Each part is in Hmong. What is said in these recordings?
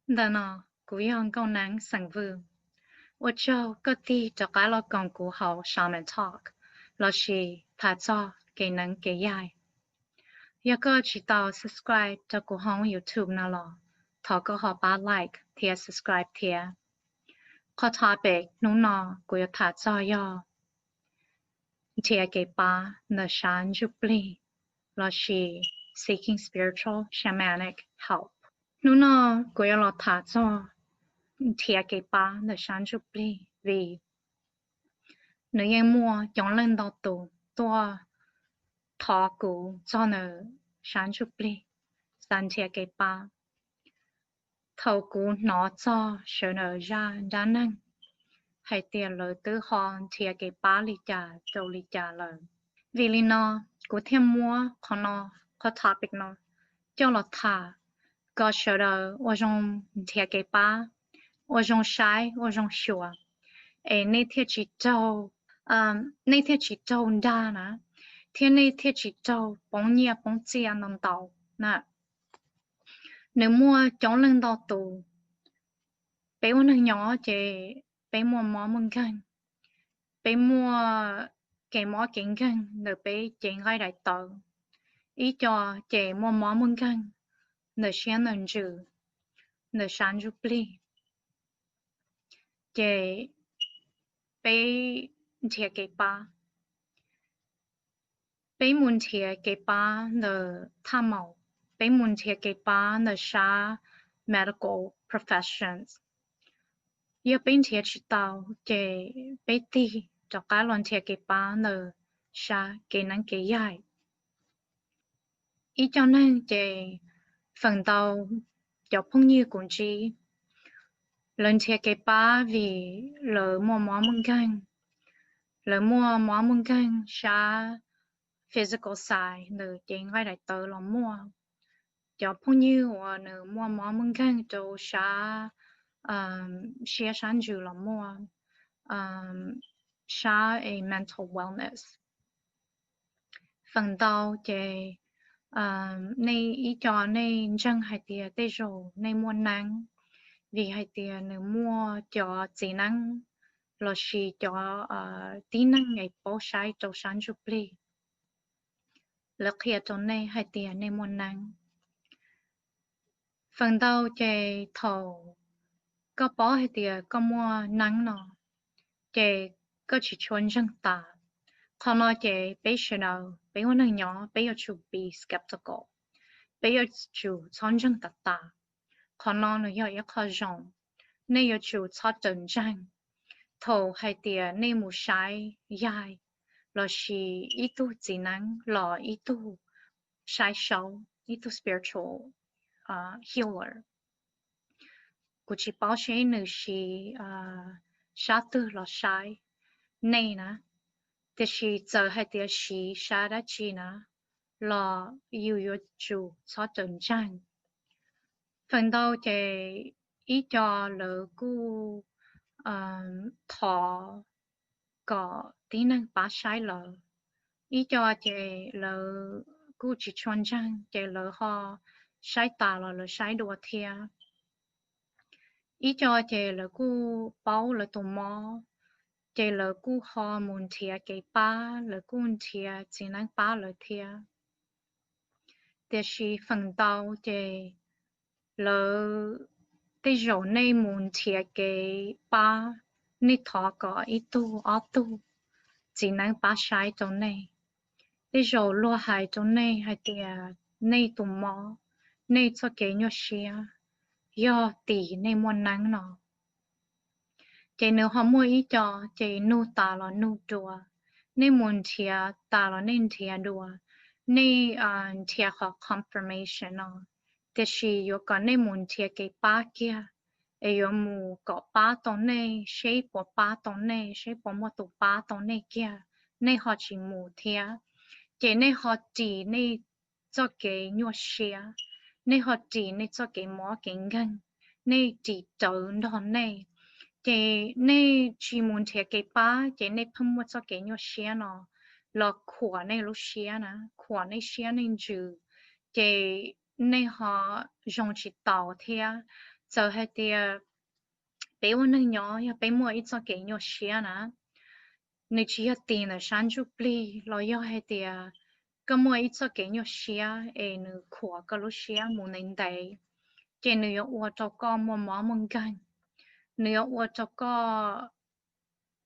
Ntawm no kuv yog Nkauj Neeb xeem Vwj. Ua tsaug koj tig rov qab los koom kuv hauv Shaman Talk lossis tham txog kev neeb kev yaig. Yog koj tsis tau subscribe rau kuv hauv YouTube no los thov koj ho pab like thiab subscribe thiab. Qhov topic hnub no kuv yuav tham txog yog nrhiav kev pab ntawm sab ntsuj plig lossis seeking spiritual shamanic help. Hnub no kuv yuav los tham txog nrhiav kev pab ntawm sab ntsuj plig vim nws yeej muaj coob leej ntau tus tuaj thov kuv txog ntawm sab ntsuj plig xav nrhiav kev pab. Thaum kuv hnov txog sawv daws zaj dab neeg hais tias lawv twb ho nrhiav kev pab li cas rau li cas lawm. Vim li no kuv thiaj muab qhov no, qhov topic no coj los tham kom sawv daws ua zoo nrhiav kev pab, ua zoo saib, ua zoo xyuas, es nej thiaj tsis raug, nej thiaj tsis raug dag na, thiab nej thiaj tsis raug poob nyiaj poob txiaj ntau ntau na. Nws muaj coob leej ntau tus. Peb ua neeg nyob ces peb muaj mob muaj nkeeg, peb muaj kev mob kev nkeeg ntawm peb cev nqaij daim tawv. Ib co ces muaj mob muaj nkeeg ntawm siab ntawm ntsws, ntawm sab ntsuj plig. Ces peb nrhiav kev pab. Peb mus nrhiav kev pab ntawm thaj maum, peb mus nrhiav kev pab ntawm sab medical professions. Yog peb nrhiav tsis tau, ces peb tig rov qab los nrhiav kev pab ntawm sab kev neeb kev yaig. Ib co neeg ces feem ntau cov phooj ywg kuv ntsib, lawv nrhiav kev pab vim lawv muaj mob muaj nkeeg, lawv muaj mob muaj nkeeg sab physical side ntawm cev nqaij daim tawv los muaj. Cov phooj ywg uas nws muaj mob muaj nkeeg rau sab siab sab ntsws los muaj, sab mental wellness. Feem ntau ces nej ib co nej ntseeg hais tias tej zaum nej muaj neeb, vim hais tias nws muaj cov txiv neeb lossis cov tib neeg es paub saib rau sab ntsuj plig, lawv qhia rau nej hais tias nej muaj neeb. Feem ntau ces thaum koj paub hais tias koj muaj neeb no, ces koj tsis tshua ntseeg tas. Qhov no ces peb sawv daws, peb ua neeg nyob, peb yuav tsum be skeptical, peb yuav tsum txhob ntseeg tas tas. Qhov no nws yog ib qho zoo, nej yuav tsum txhob raws ntseeg. Thaum hais tias nej mus saib yaig lossis ib tug txiv neeb los ib tug saib saub, ib tug spiritual healer, kuv tsis paub seb nws siv sab twg los saib nej na, tiam sis txawm hais tias siv sab dab tsi na los yus yuav tsum txhob raws ntseeg. Feem ntau ces ib co lawv kuj thov kom tib neeg pab saib lawv, ib co ces lawv kuj tsis tshua ntseeg ces lawv ho saib tas los lawv saib dua thiab. Ib co ces lawv kuj paub lawv tus mob, ces lawv kuj ho mus nrhiav kev pab, lawv kuj nrhiav txiv neeb pab lawv thiab. Tiam sis feem ntau ces lawv, tej zaum nej mus nrhiav kev pab, nej thov kom ib tug ob tug txiv neeb pab saib rau nej. Tej zaum luag hais rau nej hais tias nej tus mob, nej txoj kev nyuaj siab yog tim nej muaj neeb no. Ces nws ho muaj ib co ces nug tas los nug dua, nej mus nrhiav tas los nej nrhiav dua, nej nrhiav qhov confirmation no, tiam sis yuav kom nej mus nrhiav kev pab kiag, es yuav mus kom pab tau nej, seb puas pab tau nej, seb puas muaj tus pab tau nej kiag, nej ho tsis mus thiab. Ces nej ho ris nej txoj kev nyuaj siab, nej ho ris nej txoj kev mob kev nkeeg, nej ris rawv nrog nej. Ces nej tsis mus nrhiav kev pab ces nej pheej muaj txoj kev nyuaj siab no los khuam nej lub siab na, khuam nej siab nej ntsws, ces nej ho zoo tsis taus thiab. Txawm hais tias peb ua neeg nyob yog peb muaj ib txoj kev nyuaj siab na, nws tsis yog tis ntawm sab ntsuj plig los yog hais tias koj muaj ib txoj kev nyuaj siab es nws khuam koj lub siab mus ntev ntev, ces nws yuav ua rau koj muaj mob muaj nkeeg, nws yuav ua rau koj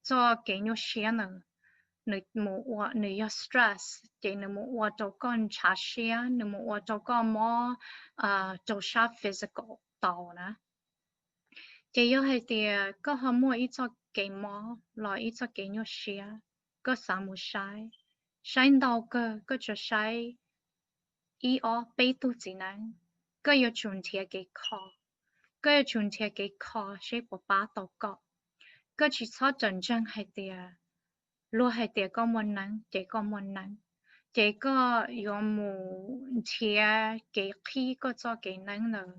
txoj kev nyuaj siab ntawd, nws mus ua, nws yog stress, ces nws mus ua rau koj ntshav siab, nws mus ua rau koj mob rau sab physical tau na. Ces yog hais tias koj ho muaj ib txoj kev mob los ib txoj kev nyuaj siab, koj xav mus saib, saib ntau kawg koj tsuas saib ib ob peb tug txiv neeb, koj yuav tsum nrhiav kev kho, koj yuav tsum nrhiav kev kho seb puas pab tau koj. Koj tsis txhob rawm ntseeg hais tias, luag hais tias koj muaj neeb ces koj muaj neeb, ces koj yuav mus nrhiav kev qhib koj txoj kev neeb ntawd.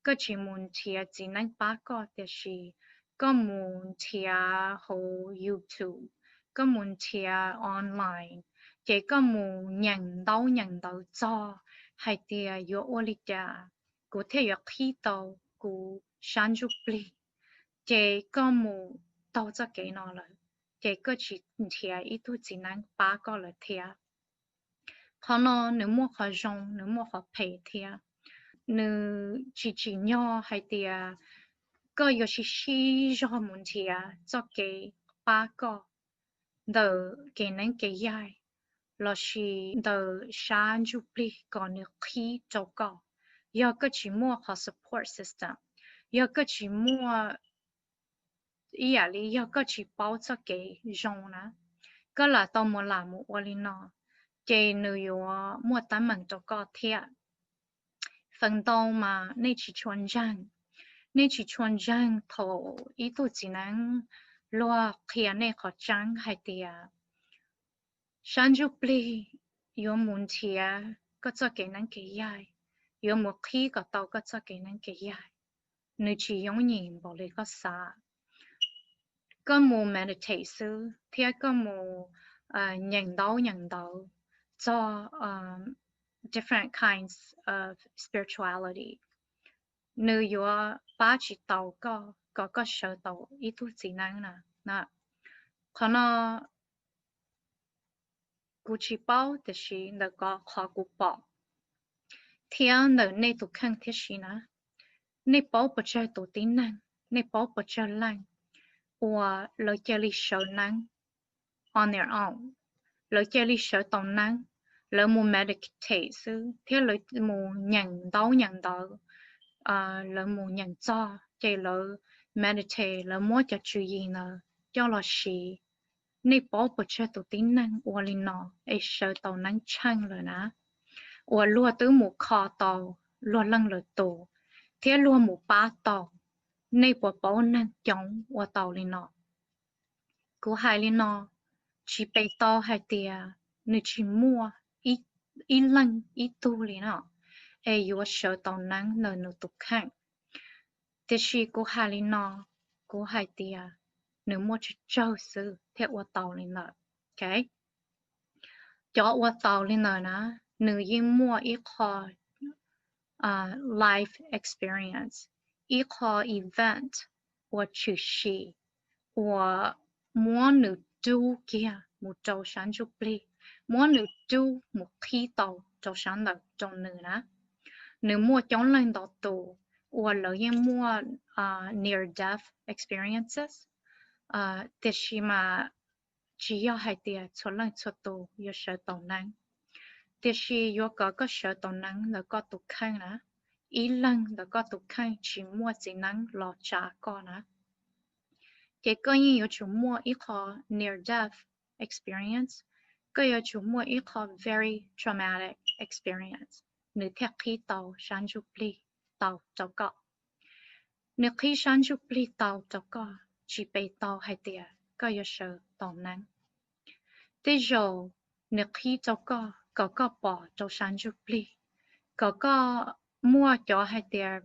Koj tsis mus nrhiav txiv neeb pab koj, tiam sis koj mus nrhiav hauv YouTube, koj mus nrhiav online, ces koj mus nyeem ntaub nyeem ntawv txog hais tias yuav ua li cas kuv thiaj yuav qhib tau kuv sab ntsuj plig, ces koj mus taug txoj kev no lawm, ces koj tsis nrhiav ib tug txiv neeb pab koj lawm thiab. Qhov no nws muaj qhov zoo, nws muaj qhov phem thiab. Nws tsis tsim nyog hais tias koj yuav sib sib zog mus nrhiav txoj kev pab koj ntawm kev neeb kev yaig lossis ntawm sab ntsuj plig kom nws qhib rau koj. Yog koj tsis muaj qhov support system, yog koj tsis muaj, ib yam li yog koj tsis paub txoj kev zoo na, koj lam tau mus lam mus ua li no, ces nws yuav muaj teeb meem rau koj thiab. Feem ntau mas nej tsis tshua ntseeg, nej tsis tshua ntseeg thaum ib tug txiv neeb luag qhia nej qhov tseeb hais tias sab ntsuj plig yuav mus nrhiav koj txoj kev neeb kev yaig, yuav mus qhib kom tau koj txoj kev neeb kev yaig. Nws tsis yooj yim npaum li koj xav. Koj mus meditate xwb thiab koj mus nyeem ntaub nyeem ntawv txog different kinds of spirituality, nws yuav pab tsis tau koj kom koj sawv tau ib tug txiv neeb na. Qhov no kuv tsis paub, tiam sis ntawm qhov kuv pom thiab ntawm nej tus kheej thiab si na, nej paub puas tsawg tus tib neeg, nej paub puas tsawg leej uas lawv cia li sawv neeb on their own, lawv cia li sawv tau neeb, lawv mus meditate xwb thiab lawv mus nyeem ntaub nyeem ntawv, lawv mus nyeem txog ces lawv meditate, lawv muab cov tswv yim ntawd coj los siv. Nej paub puas tsawg tus tib neeg ua li no es sawv tau neeb tsheej lawm na, uas luag twb mus kho tau luag leej lawm tus thiab luag mus pab tau? Nej puas paub neeg coob ua tau li no? Kuv hais li no tsis pes tau hais tias nws tsis muaj ib leej ib tug li no es yuav sawv tau neeb ntawm nws tus kheej, tiam sis kuv hais li no, kuv hais tias nws muaj tsawg tsawg xwb thiaj ua tau li ntawd. Cov ua tau li ntawd na, nws yeej muaj ib qho life experience, ib qho event uas tshwm sim uas muab nws rub kiag mus rau sab ntsuj plig, muab nws rub mus qhib tau rau sab ntawd rau nws na. Nws muaj coob leej ntau tus uas lawv yeej muaj near death experiences, tiam sis mas tsis yog hais tias txhua leej txhua tus yuav sawv tau neeb, tiam sis yuav kom koj sawv tau neeb ntawm koj tus kheej na, ib leeg ntawm koj tus kheej tsis muaj txiv neeb los tsa koj na, ces koj yeej yuav tsum muaj ib qho near death experience, koj yuav tsum muaj ib qho very traumatic experience, nws thiaj qhib tau sab ntsuj plig tau rau koj. Nws qhib sab ntsuj plig tau rau koj tsis pes tau hais tias koj yuav sawv tau neeb. Tej zaum nws qhib rau koj kom koj pom rau sab ntsuj plig, kom koj muaj cov hais tias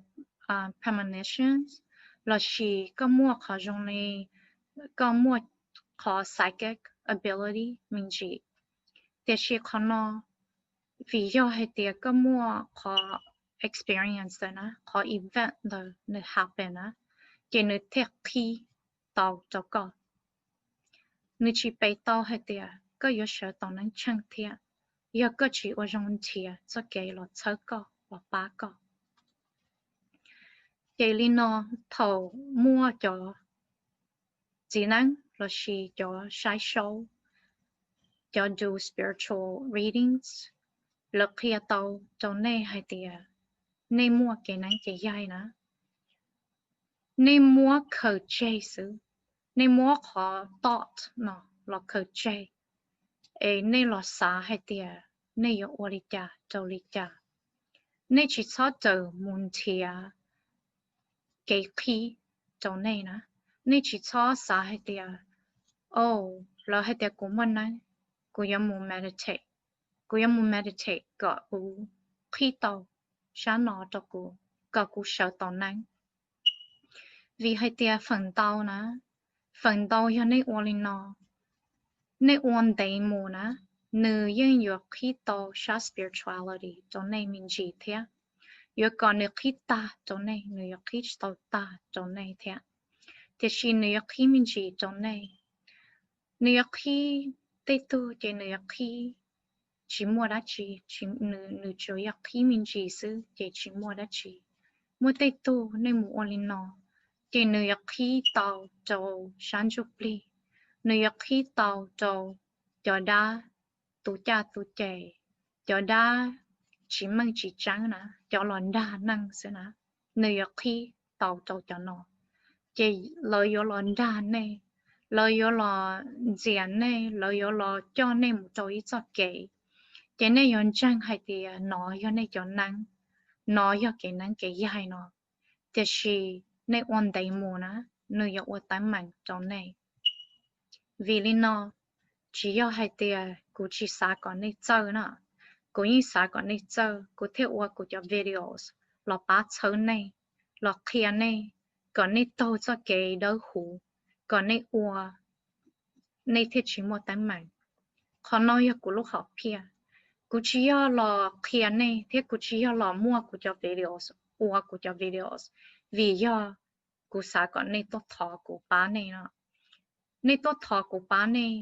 premonitions, lossis koj muaj qhov zoo li koj muaj qhov psychic ability me ntsis. Tiam sis qhov no, vim yog hais tias koj muaj qhov experience ntawd na, qhov event ntawd nws happen na, ces nws thiaj qhib tau rau koj. Nws tsis pes tau hais tias koj yuav sawv tau neeb tsheej thiab, yog koj tsis ua zoo nrhiav txoj kev los txhawb koj los pab koj. Ces li no, thaum muaj cov txiv neeb lossis cov saib saub, cov do spiritual readings, lawv qhia tau rau nej hais tias nej muaj kev neeb kev yaig na, nej muab khaws tseg xwb, nej muab qhov thought no los khaws tseg, es nej los xav hais tias nej yuav ua li cas rau li cas. Nej tsis txhob raws mus nrhiav kev qhib rau nej na. Nej tsis txhob xav hais tias, o, lawv hais tias kuv muaj neeb, kuv yuav mus meditate, kuv yuav mus meditate kom kuv qhib tau sab no rau kuv, kom kuv sawv tau neeb. Vim hais tias feem ntau na, feem ntau yog nej ua li no, nej ua ntev mus na, nws yeej yuav qhib tau sab spirituality rau nej me ntsis thiab. Yuav kom nws qhib tag rau nej, nws yuav qhib tsis tau tag rau nej thiab. Tiam sis nws yuav qhib me ntsis rau nej. Nws yuav qhib, tej tug ces nws yuav qhib tsis muaj dab tsi, nws tsuas yog qhib me ntsis xwb ces tsis muaj dab tsi. Muaj tej tug nej mus ua li no, ces nws yuav qhib tau rau sab ntsuj plig, nws yuav qhib tau rau cov dab tu caj tu ces, cov dab tsis meej tsis tseeb na, cov los dag neeg xwb na, nws yuav qhib tau rau cov no. Ces lawv yuav los dag nej, lawv yuav los ntxias nej, lawv yuav los coj nej mus rau ib txoj kev. Ces nej yuav ntseeg hais tias no yog nej cov neeb, no yog kev neeb kev yaig no. Tiam sis nej ua ntev mus na, nws yuav ua teeb meem rau nej. Vim li no, tsis yog hais tias kuv tsis xav kom nej txawj na, kuv yeej xav kom nej txawj, kuv thiaj ua kuv cov videos los pab txhawb nej, los qhia nej, kom nej taug txoj kev dawb huv, kom nej ua, nej thiaj tsis muaj teeb meem. Qhov no yog kuv lub hom phiaj. Kuv tsis yog los qhia nej thiab kuv tsis yog los muaj kuv cov videos, ua kuv cov videos, vim yog kuv xav kom nej tuaj thov kuv pab nej no. Nej tuaj thov kuv pab nej,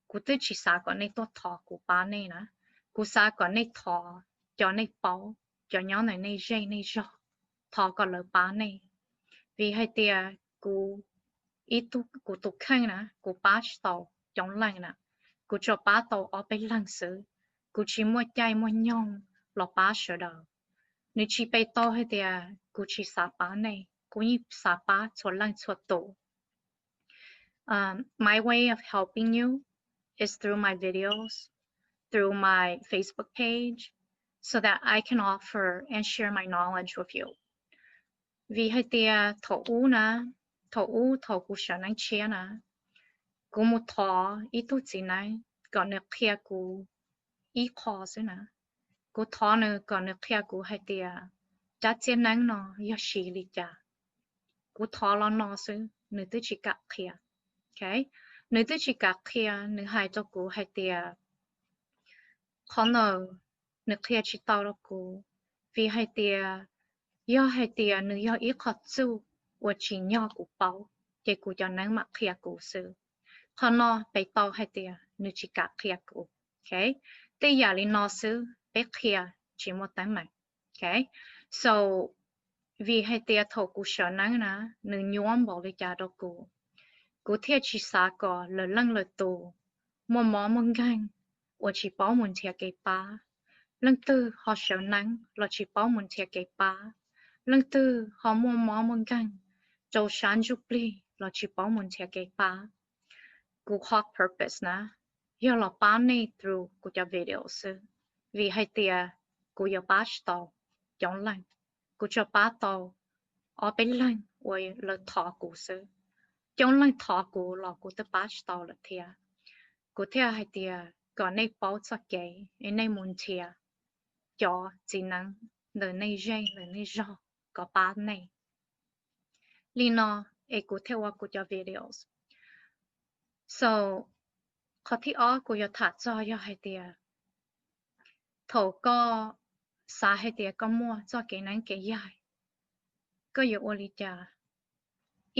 kuv twb tsis xav kom nej tuaj thov kuv pab nej na. Kuv xav kom nej thov cov nej paub, cov nyob ntawm nej zej nej zog, thov kom lawv pab nej. Vim hais tias kuv, kuv tus kheej na, kuv pab tsis tau coob leej na, kuv tsuas pab tau ob peb leeg xwb. Kuv tsis muaj caij muaj nyoog los pab sawv daws. Nws tsis pes tau hais tias kuv tsis xav pab nej, kuv yeej xav pab txhua leej txhua tus. Um, my way of helping you is through my videos, through my Facebook page, so that I can offer and share my knowledge with you. Vim hais tias thaum ub na, thaum ub thaum kuv sawv neeb tshiab na, kuv mus thov ib tug txiv neeb kom nws qhia kuv ib qho xwb na. Kuv thov nws kom nws qhia kuv hais tias rab txiab neeb no yog siv li cas. Kuv thov los no xwb, nws twb tsis kam qhia. Nws twb tsis kam qhia, nws hais rau kuv hais tias qhov ntawd nws qhia tsis tau rau kuv, vim hais tias, yog hais tias nws yog ib qho txuj uas tsim nyog kuv paub, ces kuv cov neeb mam qhia kuv xwb. Qhov no peb tau hais tias nws tsis kam qhia kuv. Tej yam li no xwb peb qhia tsis muaj teeb meem. So, vim hais tias thaum kuv sawv neeb na, nws nyuaj npaum li cas rau kuv, kuv thiaj tsis xav kom lawv leej lawv tus muaj mob muaj nkeeg uas tsis paub mus nrhiav kev pab. Leej twg ho sawv neeb los tsis paub mus nrhiav kev pab. Leej twg ho muaj mob muaj nkeeg rau sab ntsuj plig los tsis paub mus nrhiav kev pab. Kuv qhov purpose na, yog los pab nej through kuv cov video xwb, vim hais tias kuv yuav pab tsis tau coob leej, kuv tsuas pab tau ob peb leeg uas lawv thov kuv xwb. Coob leej thov kuv los kuv twb pab tsis tau lawm thiab. Kuv thiaj hais tias kom nej paub txoj kev es nej mus nrhiav cov txiv neeb ntawm nej zej ntawm nej zog kom pab nej. Li no es kuv thiaj ua kuv cov videos. So, qhov thib ob kuv yuav tham txog yog hais tias thaum koj Xav hais tias koj muaj txoj kev neeb kev yaig, koj yuav ua li cas?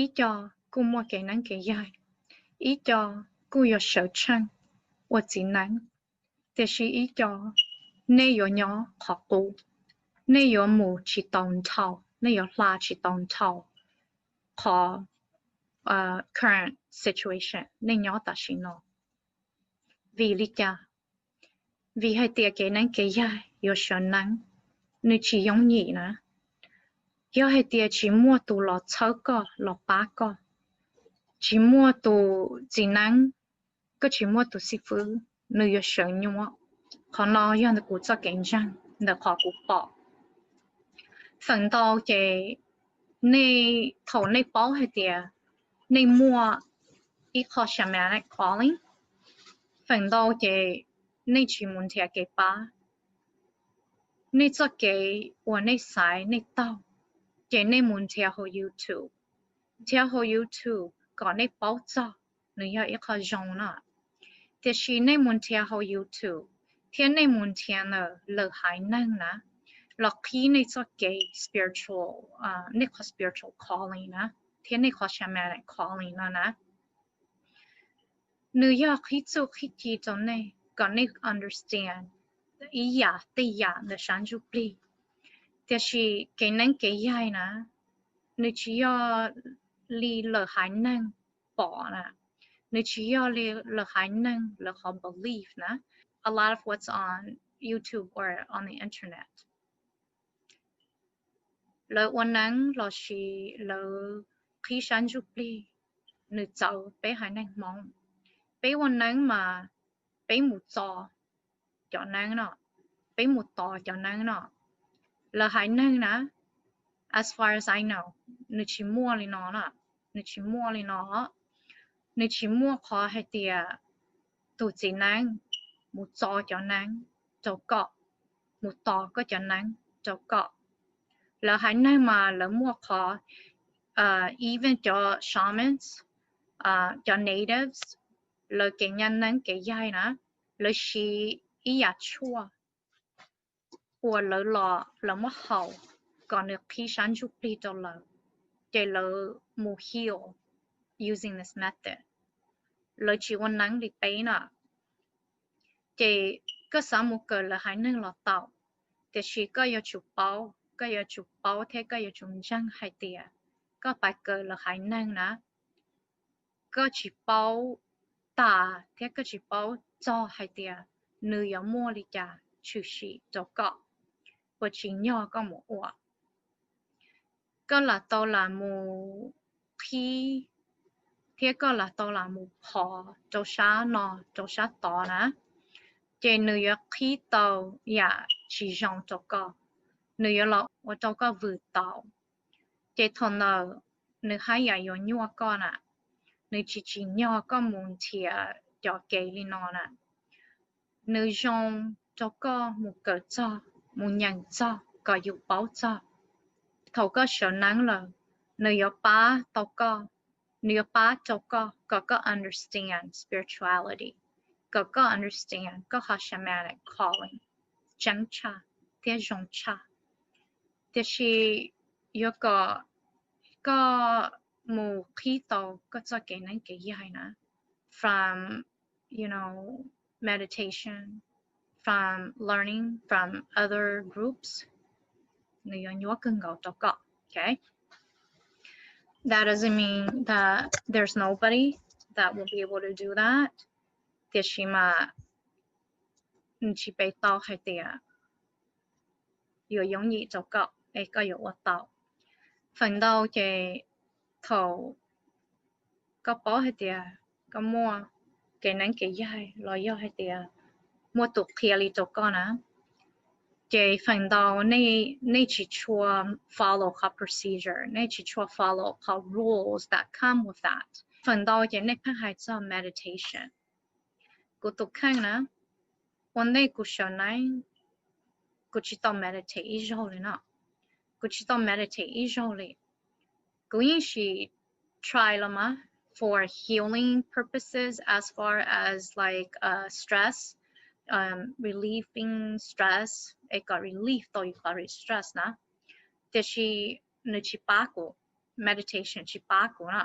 Ib co kuj muaj kev neeb kev yaig, ib co kuj yuav sawv tsheej ua txiv neeb, tiam sis ib co nej yuav nyob qhov qub, nej yuav mus tsis tau nthau, nej yuav hla tsis tau nthau qhov current situation nej nyob tam sim no. Vim li cas? Vim hais tias kev neeb kev yaig yuav sawv neeb, nws tsis yooj yim na. Yog hais tias tsis muaj tus los txhawb koj los pab koj, tsis muaj tus txiv neeb, koj tsis muaj tus xib fwb, nws yuav sawv nyuaj. Qhov no yog ntawm kuv txoj kev ntseeg, ntawm qhov kuv pom. Feem ntau ces nej, thaum nej paub hais tias nej muaj ib qho shamanic calling, feem ntau ces nej tsis mus nrhiav kev pab. Nej txoj kev uas nej xaiv nej taug, ces nej mus nrhiav hauv YouTube. Nrhiav hauv YouTube kom nej paub txog, nws yog ib qho zoo no. Tiam sis nej mus nrhiav hauv YouTube thiab nej mus nrhiav ntawm lawv haiv neeg na, los qhib nej txoj kev spiritual, nej qhov spiritual calling na, thiab nej qhov shamanic calling no na, nws yog qhib txuj qhib ci rau nej kom nej understand ib yam tej yam ntawm sab ntsuj plig. Tiam sis kev neeb kev yaig na, nws tsis yog li lawv haiv neeg pom na, nws tsis yog li lawv haiv neeg lawv qhov belief na. A lot of what's on YouTube or on the internet, lawv ua neeb los sis lawv qhib sab ntsuj plig, nws txawv peb haiv neeg Hmoob. Peb ua neeb mas peb mus txo cov neeb no, peb mus tos cov neeb no. Lawv haiv neeg na, as far as I know, nws tsis muaj li no na, nws tsis muaj li no. Nws tsis muaj qhov hais tias tus txiv neeb mus txo cov neeb rau koj, mus tos koj cov neeb rau koj. Lawv haiv neeg mas lawv muaj qhov, even cov shamans, cov natives, lawv kev nyab neeb kev yaig na, lawv siv ib yam tshuaj uas lawv los lawv muab haus kom nws qhib sab ntsuj plig rau lawv, ces lawv mus heal using this method. Lawv tsis ua neeb li peb na. Ces koj xav mus kawm lawv haiv neeg los tau, tiam sis koj yuav tsum paub, koj yuav tsum paub thiab koj yuav tsum ntseeg hais tias koj pais kawm lawv haiv neeg na, koj tsis paub tas thiab koj tsis paub txog hais tias nws yuav muaj li cas tshwm sim rau koj uas tsim nyog koj mus ua. Koj lam tau lam mus qhib thiab koj lam tau lam mus phov rau sab no rau sab tod na, ces nws yuav qhib tau yam tsis zoo rau koj, nws yuav los ua rau koj vwm tau. Ces thaum ntawd nws haj yam yuav nyuaj koj na, nws tsis tsim nyog koj mus nrhiav cov kev li no na. Nws zoo rau koj mus kawm txog, mus nyeem txog kom yus paub txog. Thaum koj sawv neeb lawm, nws yuav pab tau koj, nws yuav pab rau koj kom koj understand spirituality, kom koj understand koj qhov shamanic calling tseeb tshaj thiab zoo tshaj. Tiam sis yuav kom koj mus qhib tau koj txoj kev neeb kev yaig na, from, you know, meditation, from learning from other groups, nws yuav nyuaj kawg nkaus rau koj. Okay? That doesn't mean that there's nobody that will be able to do that. Tiam sis mas nws tsis peb tau hais tias yuav yooj yim rau koj es koj yuav ua tau. Feem ntau ces thaum koj paub hais tias koj muaj kev neeb kev yaig los yog hais tias muaj tus qhia li rau koj na, ces feem ntau nej tsis tshua follow qhov procedure, nej tsis tshua follow qhov rules that come with that. Feem ntau ces nej pheej hais txog meditation. Kuv tus kheej na, ua ntej kuv sawv neeb, kuv tsis tau meditate ib zaug li no. Kuv tsis tau meditate ib zaug li. Kuv yeej sim try los mas for healing purposes as far as like stress relieving stress, es kom relief tau yus qhov stress na. Tiam sis nws tsis pab kuv, meditation tsis pab kuv na.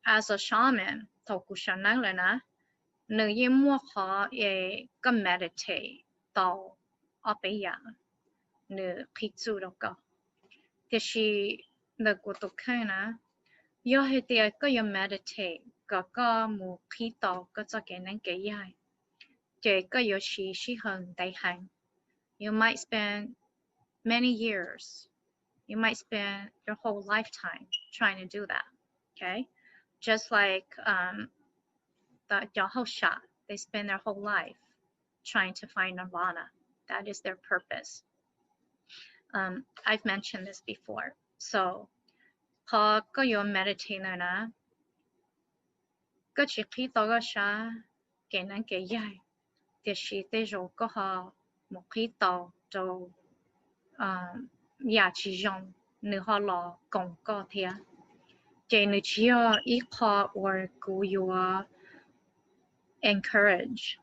As a shaman, thaum kuv sawv neeb lawm na, nws yeej muaj qhov es koj meditate tau ob peb yam, nws qhib txuj rau koj. Tiam sis ntawm kuv tus kheej na, yog hais tias koj yuav meditate kom koj mus qhib tau koj txoj kev neeb kev yaig, ces koj yuav siv sij hawm ntev heev. You might spend many years, you might spend your whole lifetime trying to do that. Okay? Just like um, the, cov hauj sam, they spend their whole life trying to find nirvana. That is their purpose. Um, I've mentioned this before. So, qhov koj yuav meditate ntawd na, koj tsis qhib tau koj sab kev neeb kev yaig, tiam sis tej zaum koj ho mus qhib tau rau yam tsis zoo, nws ho los koom koj thiab. Ces nws tsis yog ib qho uas kuv yuav encourage.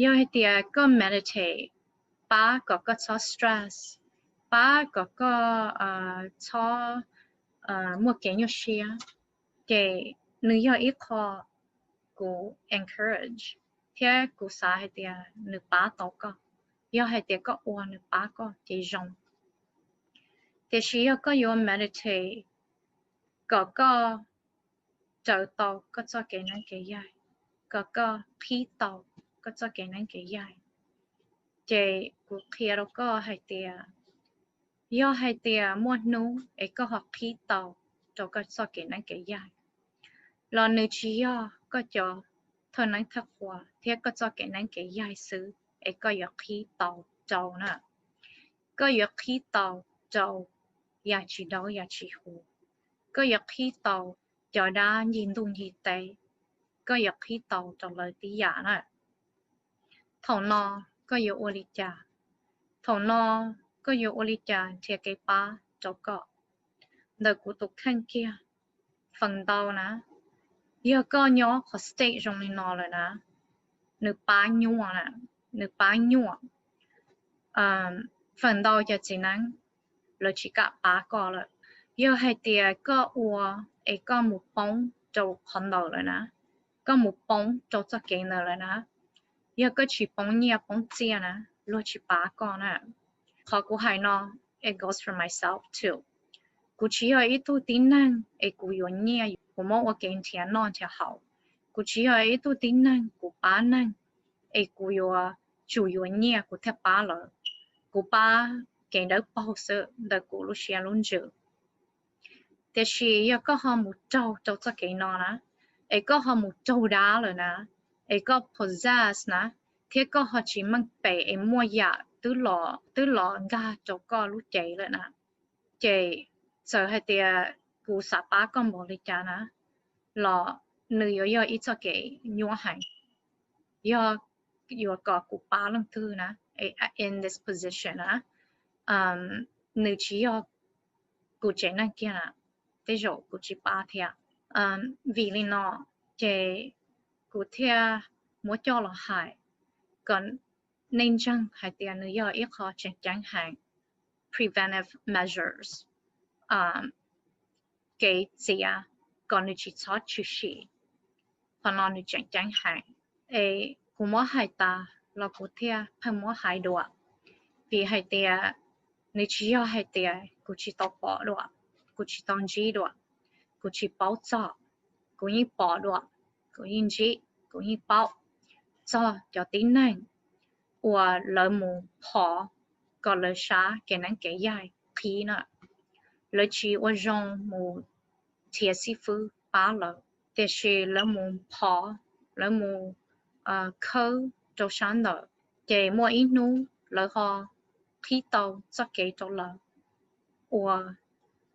Yog hais tias koj meditate pab kom koj txhob stress, pab kom koj txhob muaj kev nyuaj siab, ces nws yog ib qho kuv encourage, thiab kuv xav hais tias nws pab tau koj. Yog hais tias koj ua nws pab koj ces zoo. Tiam sis yog koj yuav meditate kom koj raws tau koj txoj kev neeb kev yaig, kom koj qhib tau koj txoj kev neeb kev yaig, ces kuv qhia rau koj hais tias yog hais tias muaj hnub es koj ho qhib tau rau koj txoj kev neeb kev yaig, los nws tsis yog koj cov thawj neeb thawj qhua thiab koj txoj kev neeb kev yaig xwb es koj yuav qhib tau rau na. Koj yuav qhib tau rau yam tsis dawb yam tsis huv, koj yuav qhib tau cov dab ncig ntuj ncig teb, koj yuav qhib tau rau lawv tib yam na. Thaum no koj yuav ua li cas? Thaum no koj yuav ua li cas nrhiav kev pab rau koj? Ntawm kuv tus kheej kiag, feem ntau na, yog koj nyob qhov state zoo li no lawm na, nws pab nyuaj na, nws pab nyuaj. Feem ntau cov txiv neeb lawv tsis kam pab koj lawm. Yog hais tias koj ua es koj mus poob rau qhov ntawd lawm na, koj mus poob rau txoj kev ntawd lawm na, yog koj tsis poob nyiaj poob txiaj na, luag tsis pab koj na. Qhov kuv hais no, it goes for myself too. Kuv tsis yog ib tug tib neeg es kuv yuav nyiaj kuv muab ua kev nrhiav noj nrhiav haus. Kuv tsis yog ib tug tib neeg kuv pab neeg es kuv yuav tsum yuav nyiaj kuv thiaj pab lawv. Kuv pab kev dawb paug xwb ntawm kuv lub siab lub ntsws. Tiam sis yog koj ho mus raug rau txoj kev no na, es koj ho mus raug dab lawm na, es koj possess na, thiab koj ho tsis meej pem es muaj yam twb los nkag rau koj lub cev lawm na, ces txawm hais tias kuv xav pab koj npaum li cas na, los nws yuav yog ib txoj kev nyuaj heev. Yog yuav kom kuv pab leej twg na, in this position na, nws tsis yog kuv tsev neeg kiag na, tej zaum kuv tsis pab thiab. Vim li no ces kuv thiaj muab coj los hais kom nej ntseeg hais tias nws yog ib qho tseem ceeb heev, preventive measures, kev txiav kom nws tsis txhob tshwm sim. Qhov no nws tseem ceeb heev, es kuv muab hais tas los kuv thiaj pheej muab hais dua, vim hais tias nws tsis yog hais tias kuv tsis tau pom dua, kuv tsis tau ntsib dua, kuv tsis paub txog, kuv yeej pom dua, kuv yeej ntsib, kuv yeej paub txog cov tib neeg uas lawv mus phov kom lawv sab kev neeb kev yaig qhib na. Lawv tsis ua zoo mus nrhiav xib fwb pab lawv, tiam sis lawv mus phov, lawv mus khawb rau sab ntawm, ces muaj ib hnub lawv ho qhib tau txoj kev rau lawv uas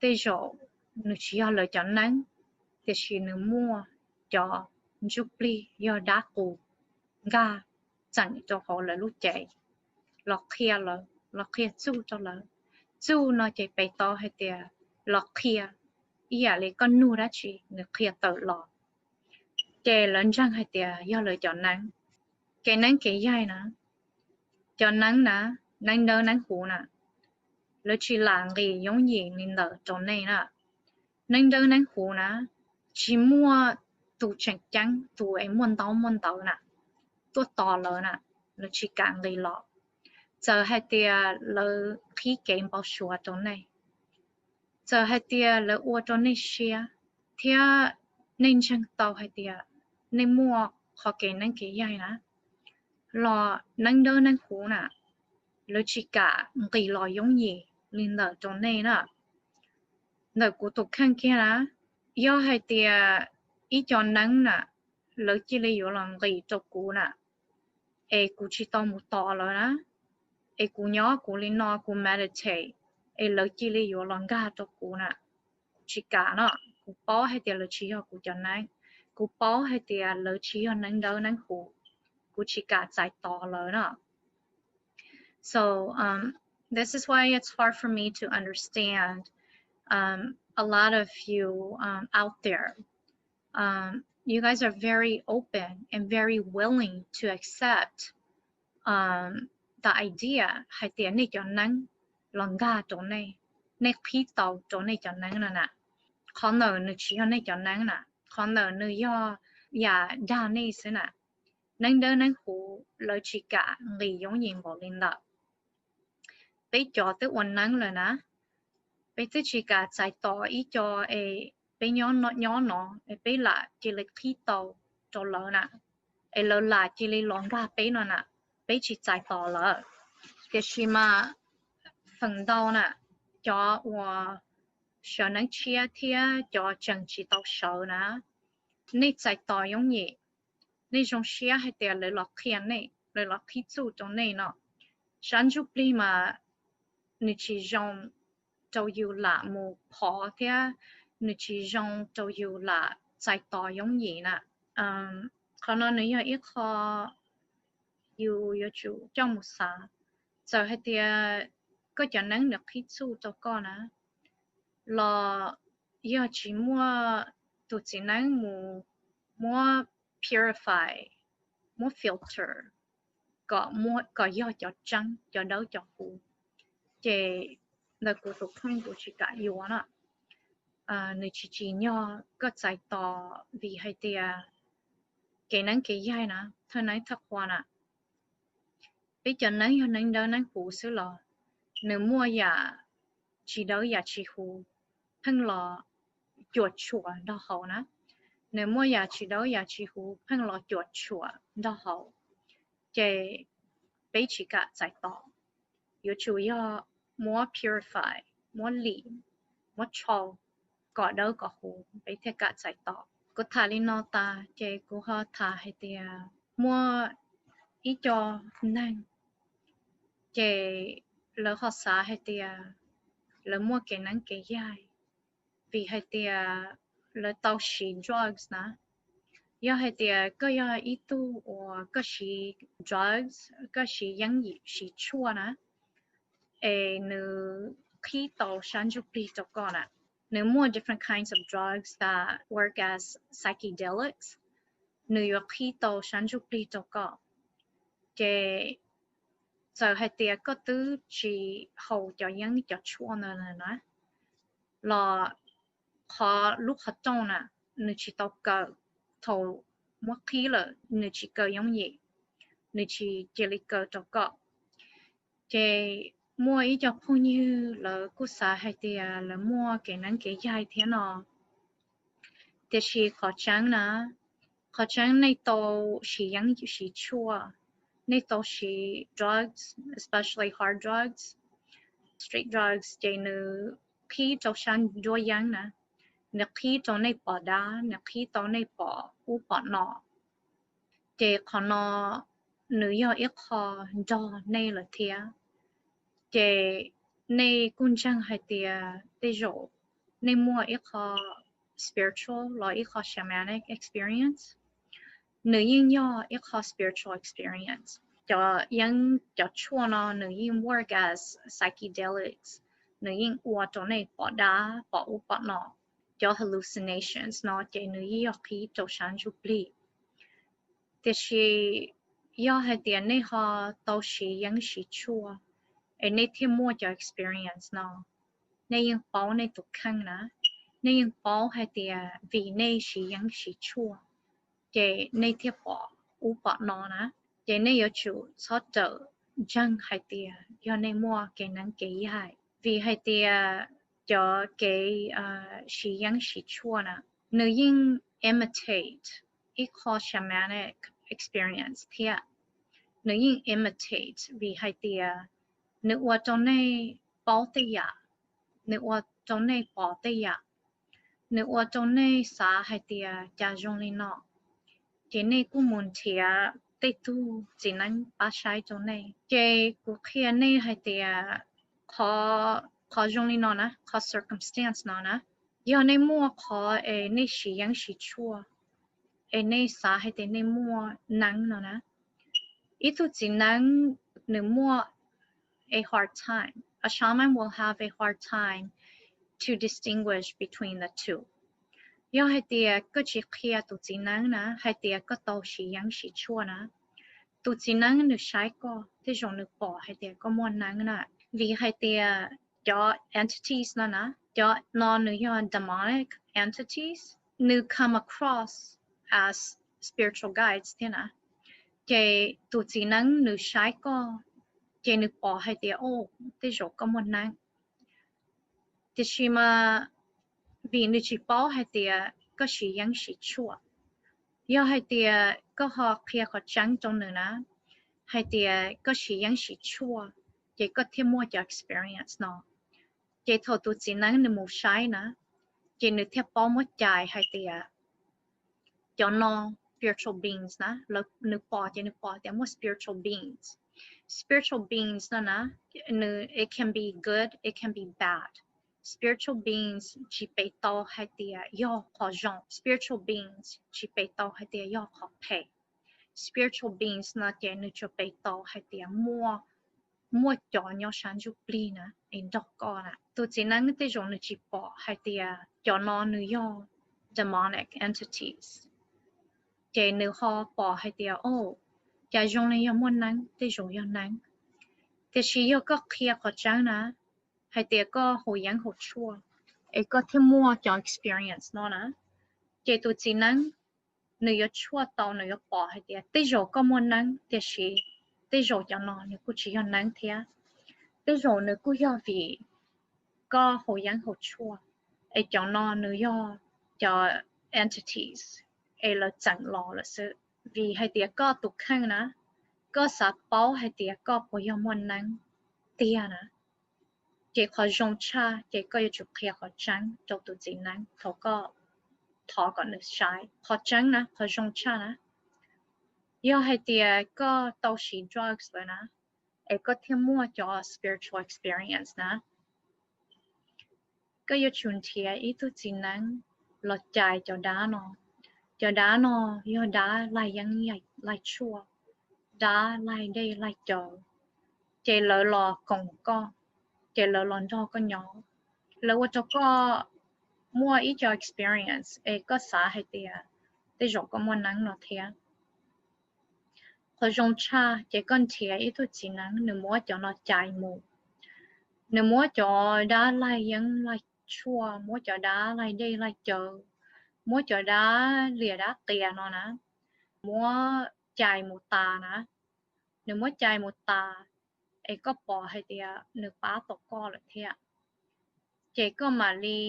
tej zaum nws tsis yog lawv cov neeb, tiam sis nws muaj cov ntsuj plig yog dab qus nkag tseem rau hauv lawv lub cev los qhia lawv, los qhia txuj rau lawv. Txuj no ces pem tau hais tias los qhia ib yam li koj nug dab tsi nws qhia tawm los, ces lawv ntseeg hais tias yog lawv cov neeb. Kev neeb kev yaig na, cov neeb na, neeb dawb neeb huv na, lawv tsis lam nqis yooj yim li ntawd rau nej na. Neeb dawb neeb huv na, tsis muaj tus tseem ceeb, tus es muaj ntaub muaj ntawv na, tuaj tos lawv na, lawv tsis kam nqis los. Txawm hais tias lawv qhib kev npau suav rau nej, txawm hais tias lawv ua rau nej siab, thiab nej ntseeg tau hais tias nej muaj qhov kev neeb kev yaig na, los neeb dawb neeb huv na, lawv tsis kam nqis los yooj yim li ntawd rau nej na. Ntawm kuv tus kheej kiag na, yog hais tias ib co neeb na, lawv cia li yuav los nqis rau kuv na, es kuv tsis tau mus tos lawv na, es kuv nyob kuv li no kuv meditate, es lawv cia li yuav los nkag rau kuv na, kuv tsis kam no. Kuv paub hais tias lawv tsis yog kuv cov neeb, kuv paub hais tias lawv tsis yog neeb dawb neeb huv, kuv tsis kam txais tos lawv no. So um, this is why it's hard for me to understand um, a lot of you um, out there. Um, you guys are very open and very willing to accept um, the idea hais tias nej cov neeb los nkag rau nej, nej qhib tau rau nej cov neeb no na. Qhov ntawd nws tsis yog nej cov neeb na, qhov ntawd nws yog yam dag nej xwb na. Neeb dawb neeb huv lawv tsis kam nqis yooj yim npaum li ntawd. Peb cov twb ua neeb lawm na, peb twb tsis kam txais tos ib co es peb nyob no, nyob no es peb lam cia li qhib tau rau lawv na, es lawv lam cia li los nkag peb no na, peb tsis txais tos lawm. Tiam sis mas feem ntau na, cov uas sawv neeb tshiab thiab cov tseem tsis tau sawv na, nej txais tos yooj yim, nej zoo siab hais tias lawv los qhia nej, lawv los qhib txuj rau nej no. Sab ntsuj plig mas nws tsis zoo rau yus lam mus phov thiab nws tsis zoo rau yus lam txais tos yooj yim na. Qhov no nws yog ib qho yus yuav tsum coj mus xav. Txawm hais tias koj cov neeb nws qhib txuj rau koj na, los yog tsis muaj tus txiv neeb mus muab purify, muab filter kom, kom yog cov tseeb, cov dawb cov huv, ces ntawm kuv tus kheej kuv tsis kam yuav na. Nws tsis tsim nyog koj txais tos vim hais tias kev neeb kev yaig na, thawj neeb thawj qhua na, peb cov neeb yog neeb dawb neeb huv xwb los nws muaj yam tsis dawb yam tsis huv pheej los cuam tshuam nrog haus na. Nws muaj yam tsis dawb yam tsis huv pheej los cuam tshuam nrog haus, ces peb tsis kam txais tos. Yuav tsum yog muab purify, muab lim, muab tshau kom dawb kom huv peb thiaj kam txais tos. Kuv tham li no tas ces kuv ho tham hais tias muaj ib co neeg ces lawv ho xav hais tias lawv muaj kev neeb kev yaig vim hais tias lawv tau siv drugs na. Yog hais tias koj yog ib tug uas koj siv drugs, koj siv yeeb yim siv tshuaj na, es nws qhib tau sab ntsuj plig rau koj na. Nws muaj different kinds of drugs that work as psychedelics. Nws yuav qhib tau sab ntsuj plig rau koj. Ces txawm hais tias koj twb tsis haus cov yeeb cov tshuaj ntawd na, los qhov lub qhov rooj na, nws tsis tau kaw. Thaum muab qhib lawm nws tsis kaw yooj yim, nws tsis cia li kaw rau koj. Ces muaj ib co phooj ywg lawv kuj xav hais tias lawv muaj kev neeb kev yaig thiab no, tiam sis qhov tseeb na, qhov tseeb nej tau siv yeeb siv tshuaj, nej tau siv drugs, especially hard drugs, street drugs, ces nws qhib rau sab nruab yeeb na, nws qhib rau nej pom dab, nws qhib tau nej pom ub pom no. Ces qhov no nws yog ib qho nrog nej lawm thiab. Ces nej kuj ntseeg hais tias tej zaum nej muaj ib qho spiritual los ib qho shamanic experience. Nws yeej yog ib qho spiritual experience. Cov yeeb cov tshuaj no nws yeej work as psychedelics, nws yeej ua rau nej pom dab pom ub pom no. Cov hallucinations no ces nws yeej yog qhib rau sab ntsuj plig. Tiam sis Yog hais tias nej ho tau siv yeeb siv tshuaj, es nej thiaj muaj cov experience no, nej yeej paub nej tus kheej na, nej yeej paub hais tias vim nej siv yeeb siv tshuaj, ces nej thiaj pom ub pom no na, ces nej yuav tsum txhob rawm ntseeg hais tias yog nej muaj kev neeb kev yaig, vim hais tias cov kev siv yeeb siv tshuaj na, nws yeej imitate ib qho shamanic experience thiab. Nws yeej imitate vim hais tias nws ua rau nej paub tej yam, nws ua rau nej pom tej yam, nws ua rau nej xav hais tias cas zoo li no, ces nej kuj mus nrhiav tej tug txiv neeb pab saib rau nej. Ces kuv qhia nej hais tias qhov zoo li no na, qhov circumstance no na, yog nej muaj qhov es nej siv yeeb siv tshuaj, es nej xav hais tias nej muaj neeb no na, ib tug txiv neeb nws muaj a hard time, a shaman will have a hard time to distinguish between the two. Yog hais tias koj tsis qhia tus txiv neeb na hais tias koj tau siv yeeb siv tshuaj na, tus txiv neeb nws saib koj tej zaum nws pom hais tias koj muaj neeb na, vim hais tias cov entities no na, cov no nws yog demonic entities, nws come across as spiritual guides thiab na. Ces tus txiv neeb nws saib koj, ces nws pom hais tias, o, tej zaum koj muaj neeb. Tiam sis mas vim nws tsis paub hais tias koj siv yeeb siv tshuaj, yog hais tias koj ho qhia qhov tseeb rau nws na, hais tias koj siv yeeb siv tshuaj, ces koj thiaj muaj cov experience no. Ces thaum tus txiv neeb nws mus saib na, ces nws thiaj paub muab cais hais tias cov no spiritual beings na, nws pom ces nws pom tias muaj spiritual beings. Spiritual beings no na, nws, it can be good, it can be bad. Spiritual beings tsis pes tau hais tias yog qhov zoo, spiritual beings tsis pes tau hais tias yog qhov phem. Spiritual beings no ces nws tsuas pes tau hais tias muaj, muaj cov nyob sab ntsuj plig na es nrog koj na. Tus txiv neeb tej zaum nws tsis pom hais tias cov no nws yog demonic entities, ces nws ho pom hais tias, o, cas zoo li yog muaj neeb, tej zaum yog neeb. Tiam sis yog koj qhia qhov tseeb na, hais tias koj haus yeeb haus tshuaj, es koj thiaj muaj cov experience no na, ces tus txiv neeb nws yuav tshuaj tau, nws yuav pom hais tias tej zaum koj muaj neeb, tiam sis tej zaum cov no nws kuj tsis yog neeb thiab. Tej zaum nws kuj yog vim koj haus yeeb haus tshuaj, es cov no nws yog cov entities es lawv txeem los lawm xwb. Vim hais tias koj tus kheej na, koj xav paub hais tias koj puas yog muaj neeb tiag na, ces qhov zoo tshaj ces koj yuav tsum qhia qhov tseeb rau tus txiv neeb thaum koj thov kom nws saib. Qhov tseeb na, qhov zoo tshaj na, yog hais tias koj tau siv drugs lawm na, es koj thiaj muaj cov spiritual experience na, koj yuav tsum nrhiav ib tug txiv neeb los cais cov dab no. Cov dab no yog dab laig yeeb laig tshuaj, dab laig dej laig cawv, ces lawv los koom koj, ces lawv los nrog koj nyob, lawv ua rau koj muaj ib co experience es koj xav hais tias tej zaum koj muaj neeb no thiab. Qhov zoo tshaj ces koj nrhiav ib tug txiv neeb nws muab cov no cais mus, nws muab cov dab laig yeeb laig tshuaj, muab cov dab laig dej laig cawv, muab cov dab liam dab qias no na, muab cais mus tas na, nws muab cais mus tas, es koj pom hais tias nws pab tau koj lawm thiab, ces koj mam li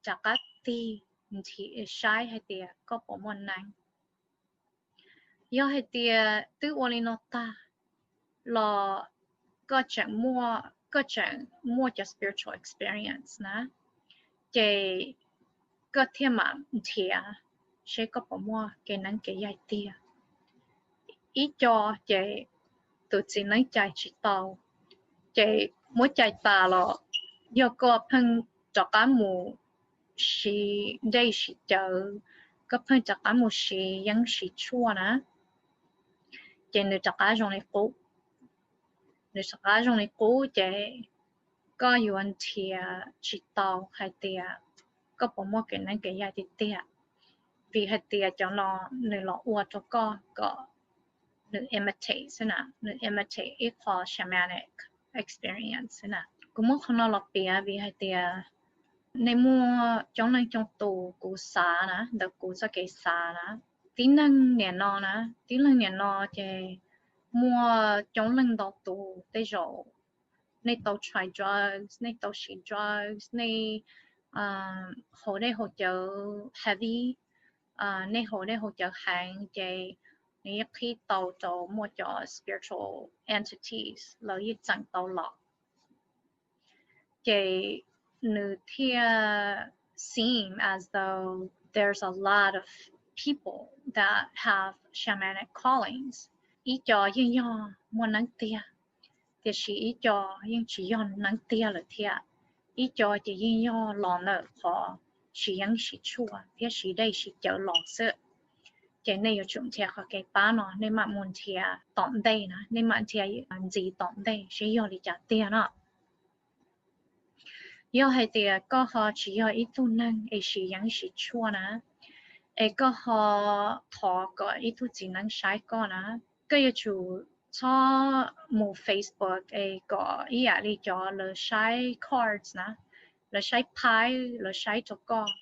rov qab tig nrhiav saib hais tias koj puas muaj neeb. Yog hais tias twb ua li no tag los koj tseem muaj, koj tseem muaj cov spiritual experience na, ces koj thiaj mam nrhiav seb koj puas muaj kev neeb kev yaig tiag. Ib co ces tus txiv neeb cais tsis tau, ces muab cais tas los yog koj pheej rov qab mus siv dej siv cawv, koj pheej rov qab mus siv yeeb siv tshuaj na, ces nws rov qab zoo li qub. Nws rov qab zoo li qub ces koj yuav nrhiav tsis tau hais tias koj puas muaj kev neeb kev yaig tiag tiag, vim hais tias cov no nws los ua rau koj kom nws imitate xwb na, nws imitate ib qho shamanic experience xwb na. Kuv muab qhov no los piav vim hais tias nej muaj coob leej coob tus kuv xav na, ntawm kuv txoj kev xav na, tib neeg niam no na, tib neeg niam no ces muaj coob leej ntau tus tej zaum nej tau try drugs, nej tau siv drugs, nej haus dej haus cawv heavy, nej haus dej haus cawv heev ces nws yeej qhib tau rau muaj cov spiritual entities lawv yeej txeem tau los. Ces nws thiaj seem as though there's a lot of people that have shamanic callings. Ib co yeej yog muaj neeb tiag, tiam sis ib co yeej tsis yog neeb tiag lawm thiab. Ib co ces yeej yog los ntawm qhov siv yeeb siv tshuaj thiab siv dej siv cawv los xwb. Ces nej yuav tsum nrhiav qhov kev pab no, nej mam mus nrhiav tom ntej na, nej mam nrhiav ntxiv tom ntej seb yog li cas tiag no. Yog hais tias koj ho tsis yog ib tug neeg es siv yeeb siv tshuaj na, es koj ho thov kom ib tug txiv neeb saib koj na, koj yuav tsum txhob mus Facebook es kom ib yam li cov lawv saib cards na, lawv saib phaib, lawv saib rau koj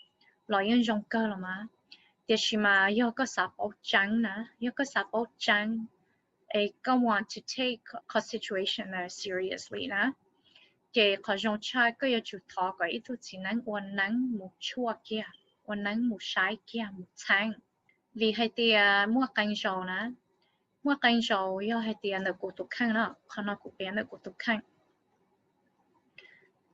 los yeej zoo kawg los mas. Tiam sis mas yog koj xav paub tseeb na, yog koj xav paub tseeb es koj want to take qhov situation no seriously na, ces qhov zoo tshaj koj yuav tsum thov kom ib tug txiv neeb ua neeb mus tshuaj kiag, ua neeb mus saib kiag mus txheeb. Vim hais tias muaj qee zaus na, muaj qee zaus yog hais tias ntawm kuv tus kheej no, qhov no kuv piav ntawm kuv tus kheej.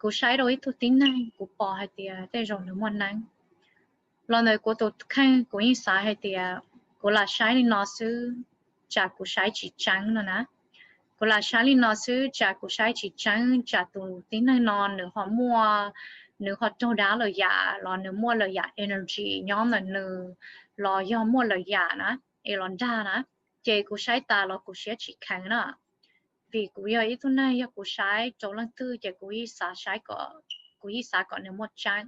Kuv saib rau ib tug tib neeg kuv pom hais tias tej zaum nws muaj neeb. Los ntawm kuv tus kheej kuv yeej xav hais tias kuv lam saib li no xwb, tsam kuv saib tsis tseeb no na. Kuv lam saib li no xwb, tsam kuv saib tsis tseeb, tsam tus tib neeg no nws ho muaj, nws ho raug dab lawm yam los nws muaj lawm yam energy nyob ntawm nws, los yog muaj lawm yam na, es los dag na. Ces kuv saib tas los kuv siab tsis kheev na. Vim kuv yog ib tug neeg yog kuv saib rau leej twg ces kuv yeej xav saib kom, kuv yeej xav kom nws muaj tseeb.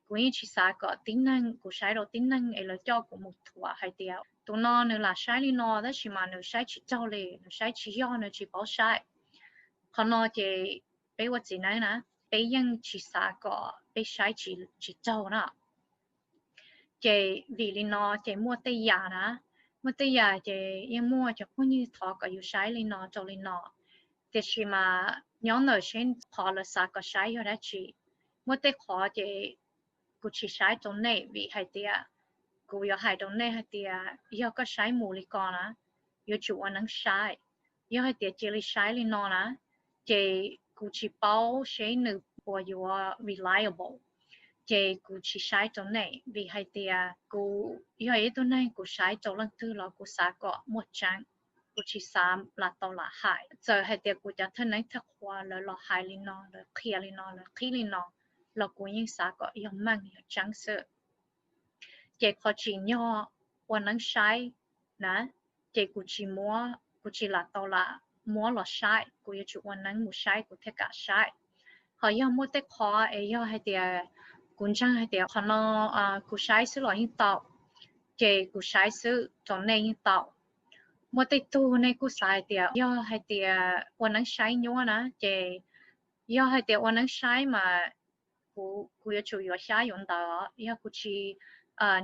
Kuv yeej tsis xav kom tib neeg, kuv saib rau tib neeg es lawv coj kuv mus thuam hais tias tus no nws lam saib li no tab sis mas nws saib tsis raug li, nws saib tsis yog, nws tsis paub saib. Qhov no ces peb ua txiv neeb na, peb yeej tsis xav kom peb saib tsis raug na. Ces vim li no ces muaj tej yam na, muaj tej yam ces yeej muaj cov phooj ywg thov kom yus saib li no rau li no, tiam sis mas nyob ntawm seb qhov lawv xav kom saib yog dab tsi. Muaj tej qhov ces kuv tsis saib rau nej vim hais tias kuv yuav hais rau nej hais tias yog koj saib mus li ko na, yuav tsum ua neeb saib. Yog hais tias cia li saib li no na, ces kuv tsis paub seb nws puas yuav reliable, ces kuv tsis saib rau nej vim hais tias kuv yog ib tug neeg kuv saib rau leej twg los kuv xav kom muaj tseeb, kuv tsis xav lam tau lam hais. Txawm hais tias kuv cov thawj neeb thawj qhua lawv los hais li no, lawv qhia li no, lawv qhib li no, los kuv yeej xav kom yog meej yog tseeb xwb. Ces qhov tsim nyog ua neeb saib na, ces kuv tsis muab, kuv tsis lam tau lam muab los saib, kuv yuav tsum ua neeb mus saib kuv thiaj kam saib. Ho yog muaj tej qhov es yog hais tias kuv ntseeg hais tias qhov no kuv saib xwb los yeej tau, ces kuv saib xwb rau nej yeej tau. Muaj tej tug nej kuj xav hais tias yog hais tias ua neeb saib nyuaj na, ces yog hais tias ua neeb saib mas kuv, kuv yuav tsum yuav xyab yuav ntawv os. Yog kuv tsis,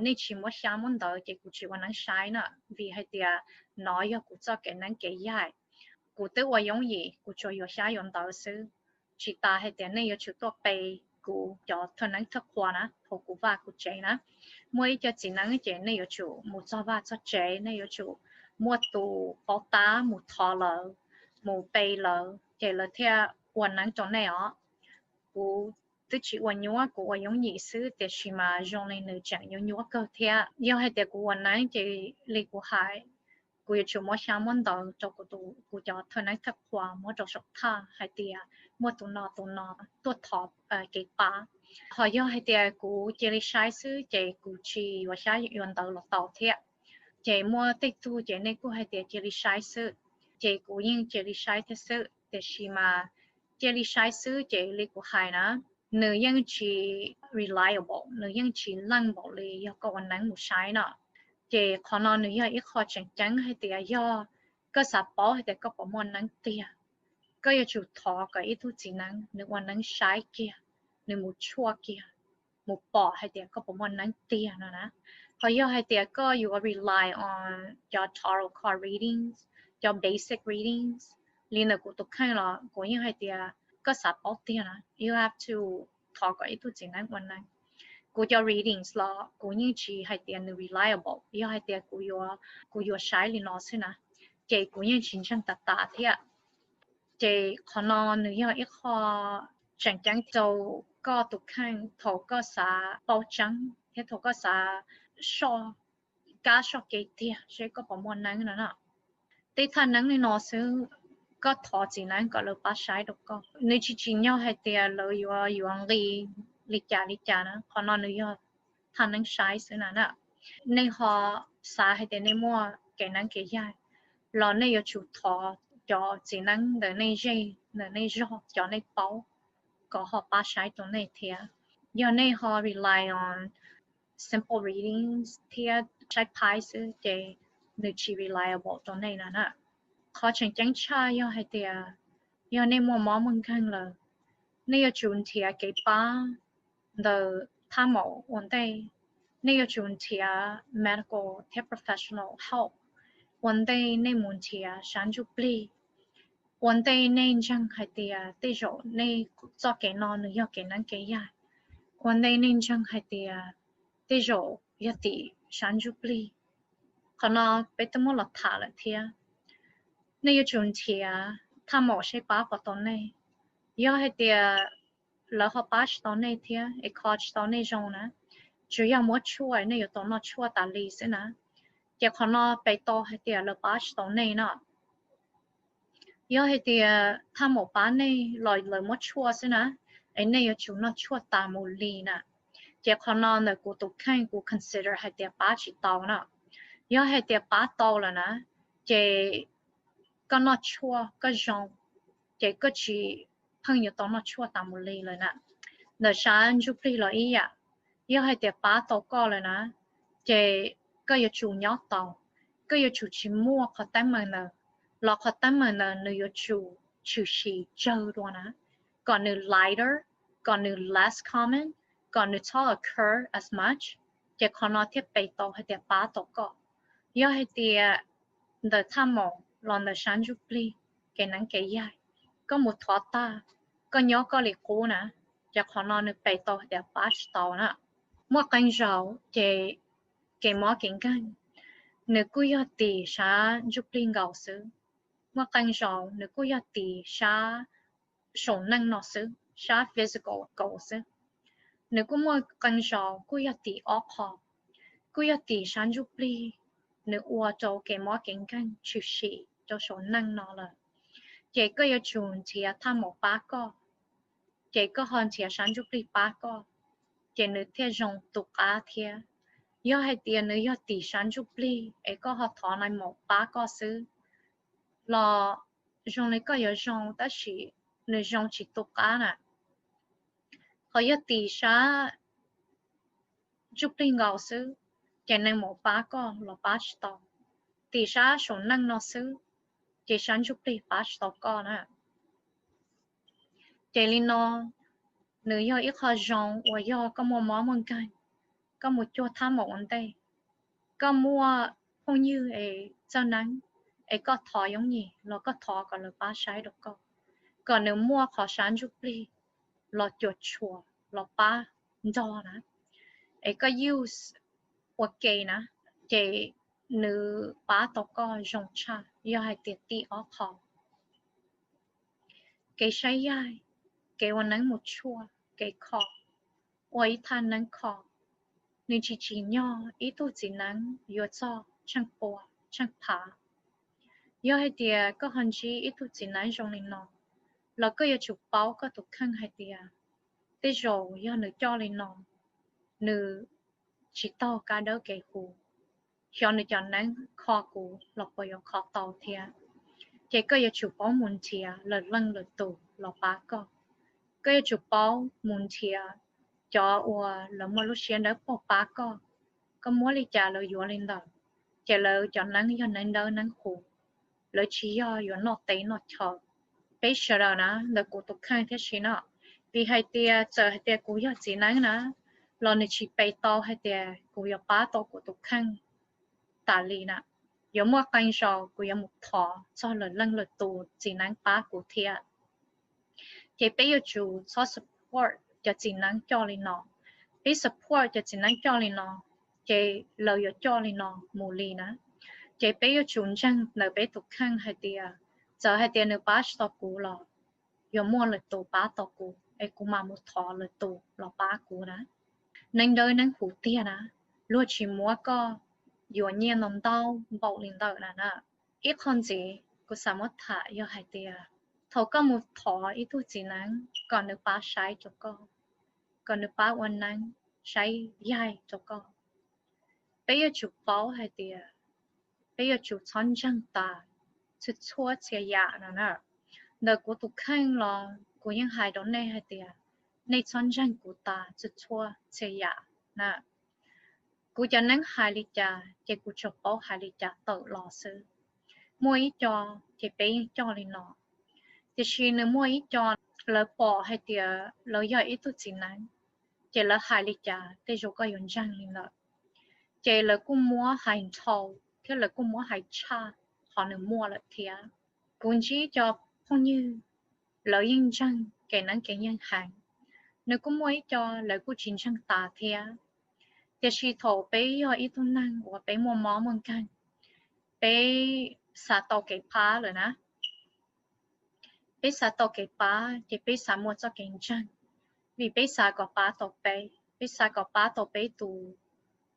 nej tsis muab xyab muab ntawv ces kuv tsis ua neeb saib na, vim hais tias nov yog kuv txoj kev neeb kev yaig. Kuv twb ua yooj yim, kuv tsuas yuav xyab yuav ntawv xwb. Tsis tas hais tias nej yuav tsum tuaj pe kuv cov thawj neeb thawj qhua na, hauv kuv vaj kuv tsev na. Muaj ib co txiv neeb ces nej yuav tsum mus txog vaj txog tsev, nej yuav tsum muaj tus paub tab mus thov lawv, mus pe lawv ces lawv thiaj ua neeb rau nej os. Kuv twb tsis ua nyuab, kuv ua yooj yim xwb, tiam sis mas zoo li nws tseem nyuab nyuab kawg thiab. Yog hais tias kuv ua neeb ces li kuv hais, kuv yuav tsum muab xyab muab ntawv rau kuv, kuv cov thawj neeb thawj qhua muab rau saum thaj hais tias muaj tus no tus no tuaj thov kev pab. Ho yog hais tias kuv cia li saib xwb ces kuv tsis yuav xyab yuav ntawv los tau thiab. Ces muaj tej tug ces nej kuj hais tias cia li saib xwb, ces kuv yeej cia li saib thiab xwb. Tiam sis mas cia li saib xwb ces li kuv hais na, nws yeej tsis reliable, nws yeej tsis leej npaum li yog koj ua neeb mus saib no. Ces qhov no nws yog ib qho tseem ceeb hais tias yog koj xav paub hais tias koj puas muaj neeb tiag, koj yuav tsum thov kom ib tug txiv neeb nws ua neeb saib kiag, nws mus tshuaj kiag, mus pom hais tias koj puas muaj neeb tiag no na. Ho yog hais tias koj yuav rely on cov tarot card readings, cov basic readings, li ntawm kuv tus kheej los kuv yeej hais tias koj xav paub tiag na, you have to thov kom ib tug txiv neeb ua neeb. Kuv cov readings los kuv yeej tsis hais tias nws reliable, yog hais tias kuv yuav, kuv yuav saib li no xwb na, ces kuv yeej tsis ntseeg tas tas thiab. Ces qhov no nws yog ib qho tseem ceeb rau koj tus kheej thaum koj xav paub tseeb thiab thaum koj xav soj kab soj kev tiag seb koj puas muaj neeb no na. Tej thaj neeb li no xwb, koj thov txiv neeb kom lawv pab saib rau koj. Nws tsis tsim nyog hais tias lawv yuav yuav nqi li cas li cas na, qhov no nws yog thaj neeb saib xwb na na. Nej ho xav hais tias nej muaj kev neeb kev yaig los nej yuav tsum thov cov txiv neeb ntawm nej zej ntawm nej zog, cov nej paub, kom ho pab saib rau nej thiab. Yog nej ho rely on simple readings thiab saib phaib xwb ces nws tsis reliable rau nej no na. Qhov tseem ceeb tshaj yog hais tias yog nej muaj mob muaj nkeeg lawm, nej yuav tsum nrhiav kev pab ntawm thaj maum ua ntej. Nej yuav tsum nrhiav medical thiab professional help ua ntej nej mus nrhiav sab ntsuj plig, ua ntej nej ntseeg hais tias tej zaum nej txoj kev no nws yog kev neeb kev yaig, ua ntej nej ntseeg hais tias tej zaum yog tim sab ntsuj plig. Qhov no peb twb muab los tham lawm thiab. Nej yuav tsum nrhiav thaj maum saib pab puas tau nej. Yog hais tias lawv ho pab tsis tau nej thiab es kho tsis tau nej zoo na, tsuas yog muab tshuaj nej yuav tau noj tshuaj tas li xwb na, ces qhov no pes tau hais tias lawv pab tsis tau nej no. Yog hais tias thaj maum pab nej los lawv muab tshuaj xwb na, es nej yuav tsum noj tshuaj tas mus li na, ces qhov no ntawm kuv tus kheej kuv consider hais tias pab tsis tau na. Yog hais tias pab tau lawm na, ces koj noj tshuaj koj zoo, ces koj tsis pheej yuav tau noj tshuaj tas mus li lawm na. Ntawm sab ntsuj plig los ib yam, yog hais tias pab tau koj lawm na, ces koj yuav tsum nyob tau, koj yuav tsum tsis muaj qhov teeb meem ntawd, los qhov teeb meem ntawd nws yuav tsum tshwm sim tsawg dua na, kom nws lighter, kom nws less common, kom nws txhob occur as much, ces qhov no thiaj pes tau hais tias pab tau koj. Yog hais tias ntawm thaj maum los ntawm sab ntsuj plig, kev neeb kev yaig, koj mus thov tag, koj nyob koj li qub na, ces qhov no nws pes tau hais tias pab tsis tau na. Muaj qee zaus ces kev mob kev nkeeg nws kuj yog tim sab ntsuj plig nkaus xwb. Muaj qee zaus nws kuj yog tim sab saum neej no xwb, sab physical nkaus xwb. Nws kuj muaj qee zaus kuj yog tim ob qho, kuj yog tim sab ntsuj plig, nws ua rau kev mob kev nkeeg tshwm sim rau saum neej no lawm. Ces koj yuav tsum nrhiav thaj maum pab koj, ces koj ho nrhiav sab ntsuj plig pab koj, ces nws thiaj zoo tus qab thiab. Yog hais tias nws yog tim sab ntsuj plig es koj ho thov nais maum pab koj xwb los zoo li koj yuav zoo tab sis nws zoo tsis tus qab na. Ho yog tim sab ntsuj plig nkaus xwb, ces nais maum pab koj los pab tsis tau. Tim sab saum neej no xwb, ces sab ntsuj plig pab tsis tau koj na. Ces li no, nws yog ib qho zoo uas yog koj muaj mob muaj nkeeg, koj mus cuag thab maum ua ntej, koj muaj phooj ywg es txawj neeb, es koj thov yooj yim los koj thov kom lawv pab saib rau koj, kom nws muaj qhov sab ntsuj plig los cuam tshuam los pab nrog na, es koj use ua ke na, ces nws pab tau koj zoo tshaj yog hais tias tim ob qho. Kev saib yaig, kev ua neeb mus tshuaj, kev kho, ua ib thaj neeb kho, nws tsis tsim nyog ib tug txiv neeb yuav txog tsheej pua tsheej phav. Yog hais tias koj ho ntsib ib tug txiv neeb zoo li no, los koj yuav tsum paub koj tus kheej hais tias tej zaum yog nws coj li no, nws tsis taug kab dawb kev huv, xyov nws cov neeb kho kuv los puas yuav kho tau thiab. Ces koj yuav tsum paub mus nrhiav lwm leej lwm tus los pab koj. Koj yuav tsum paub mus nrhiav cov uas lawv muaj lub siab dawb paug pab koj. Koj muab li cas lawv yuav li ntawd, ces lawv cov neeb yog neeb dawb neeb huv. lawv tsis yog yuav noj teb noj chaw. Peb sawv daws na ntawm kuv tus kheej thiab si no, vim hais tias txawm hais tias kuv yog txiv neeb na los nws tsis pe tau hais tias kuv yuav pab tau kuv tus kheej tas li na. Yuav muaj qee zaus kuv yuav mus thov txog lwm leej lwm tus txiv neeb pab kuv thiab. Ces peb yuav tsum txhob support cov txiv neeb coj li no. Peb support cov txiv neeb coj li no, ces lawv yuav coj li no mus li na. Ces peb yuav tsum ntseeg ntawm peb tus kheej hais tias txawm hais tias nws pab tsis tau kuv los yuav muaj lwm tus pab tau kuv es kuv mam mus thov lwm tus los pab kuv na. Neeg dawb neeg huv tiag na, luag tsis muab koj yuav nyiaj ntau ntau npaum li ntawm na na. Ib qho ntxiv kuv xav muab tham yog hais tias thaum koj mus thov ib tug txiv neeb kom nws pab saib rau koj, kom nws pab ua neeb saib yaig rau koj, peb yuav tsum paub hais tias peb yuav tsum txhob ntseeg tas txhua txhua txhia yam no na. Ntawm kuv tus kheej los kuv yeej hais rau nej hais tias nej txhob ntseeg kuv tas txhua txhua txhia yam na. Kuv cov neeb hais li cas ces kuv tsuas paub hais li cas tawm los xwb. Muaj ib co ces peb yeej coj li no, tiam sis nws muaj ib co lawv pom hais tias lawv yog ib tug txiv neeb, ces lawv hais li cas tej zaum koj yuav ntseeg li ntawd. Ces lawv kuj muab hais nrhau thiab lawv kuj muab hais tshaj qhov nws muaj lawm thiab. Kuv ntsib cov phooj ywg lawv yeej ntseeg kev neeb kev yaig heev, nws kuj muaj ib co lawv kuj tsis ntseeg tas thiab. Tiam sis thaum peb yog ib tug neeg uas peb muaj mob muaj nkeeg, peb xav tau kev pab lawm na, peb xav tau kev pab ces peb xav muaj txoj kev ntseeg, vim peb xav kom pab tau peb, peb xav kom pab tau peb tus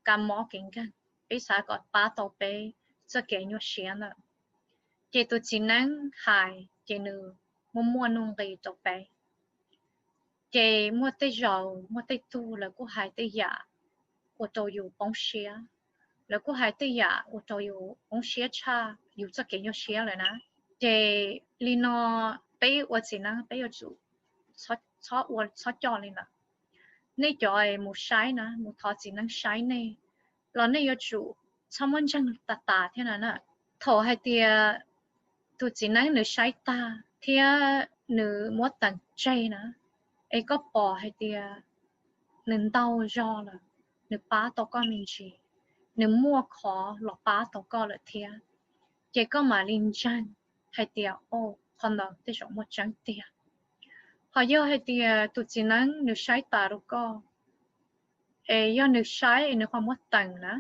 kab mob kev nkeeg, peb xav kom pab tau peb txoj kev nyuaj siab ntawd. Ces tus txiv neeb hais ces nws muaj muaj nuj nqis rau peb. Ces muaj tej zaus muaj tej tug lawv kuj hais tej yam ua rau yus poob siab, lawv kuj hais tej yam ua rau yus poob siab tshaj yus txoj kev nyuaj siab lawm na. Ces li no peb ua txiv neeb peb yuav tsum txhob ua txhob coj li ntawd. Nej cov mus saib na, mus thov txiv neeb saib nej los nej yuav tsum txhob muab ntseeg tas tas thiab na na. Thaum hais tias tus txiv neeb nws saib tag thiab nws muab teem tseg na, es koj pom hais tias nws ntau zog lawm, nws pab tau koj me ntsis, nws muaj qhov los pab tau koj lawm thiab, ces koj mam li ntseeg hais tias, o, qhov ntawd tej zaum muaj tseeb tiag. Ho yog hais tias tus txiv neeb nws saib tas rau koj, es yog nws saib es nws ho muab teem na,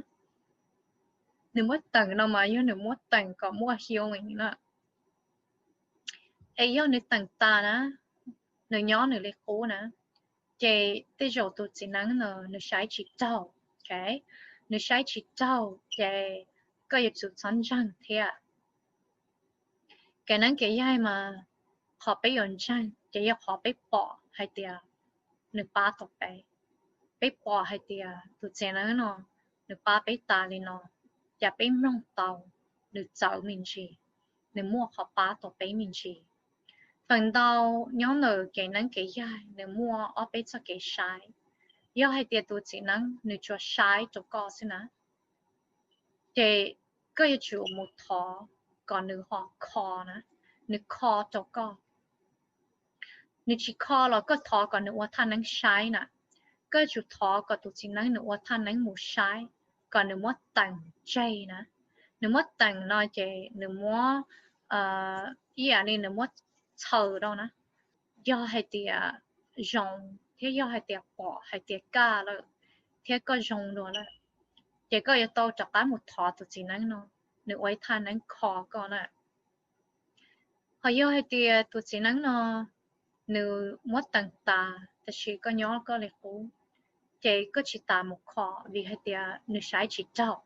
nws muab teem no mas yog nws muab teem kom muaj hiu na, es yog nws teem tas na, nws nyob nws li qub na, ces tej zaum tus txiv neeb no nws saib tsis raug, nws saib tsis raug ces koj yuav tsum txhob ntseeg thiab. Kev neeb kev yaig mas qhov peb yuav ntseeg ces yog qhov peb pom hais tias nws pab tau peb. Peb pom hais tias tus txiv neeb no nws pab peb tas li no, cas peb mloog tau nws txawv me ntsis, nws muaj qhov pab tau peb me ntsis. Feem ntau nyob ntawm kev neeb kev yaig nws muaj ob peb txoj kev saib. Yog hais tias tus txiv neeb nws tsuas saib rau koj xwb na, ces koj yuav tsum mus thov kom nws ho kho na, nws kho rau koj. Nws tsis kho los koj thov kom nws ua thaj neeb saib na. Koj yuav tsum thov kom tus txiv neeb nws ua thaj neeb mus saib, kom nws muab teem tseg na. Nws muab teem no ces nws muab, ib yam li nws muab txhaws rau na. Yog hais tias zoo thiab yog hais tias pom hais tias kaj lawm thiab koj zoo dua lawm, ces koj yuav tau rov qab mus thov tus txiv neeb no, nws ua ib thaj neeb kho koj na. Ho yog hais tias tus txiv neeb no nws muab teem tas tab sis koj nyob koj li qub, ces koj tsis tas mus kho vim hais tias nws saib tsis raug.